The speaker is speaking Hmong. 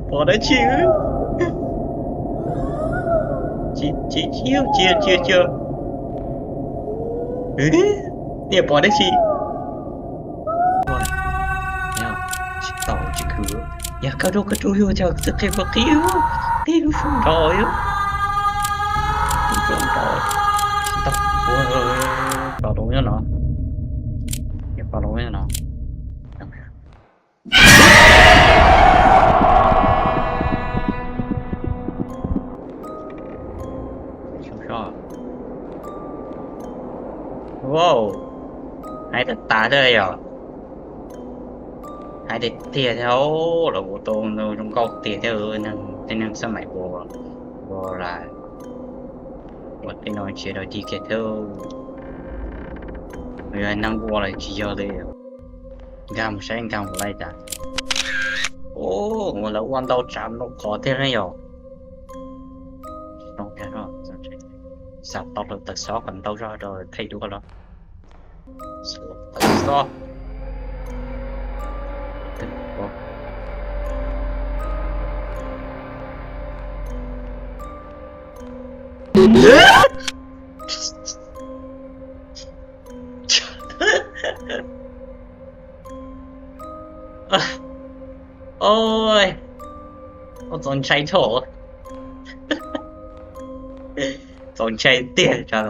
Pom dab tsi? Tsis, tsis, tsis, tsis, tsis, tsis. Niam pom dab tsi? Tsis tau, tsis khwv. Yog koj rau, koj rau yus cov txiv qhi qhi, qhib lub suab nrov, lub suab nrov. Tsis tau, pom dua nyob no. Pom dua nyob no. Wow, hais tas tas thiab yog, hais tiag tiag thiab, lawv ua tau zoo nkauj tiag thiab, tej neeg xab maim ua, ua la, ua tej no tsis yog dog dig kiag thiab, yog neeg ua los tsis yog li. Nkag mus saib nkag mus li cas. Ua lawv ua ntau tsav ntau qhov thiab ne yom. Xam tau rau tawm xob kom ntau zog rau thaij duab los. Tawm xob. Oj, txaus ntshai tshaj, txaus ntshai tiag tso.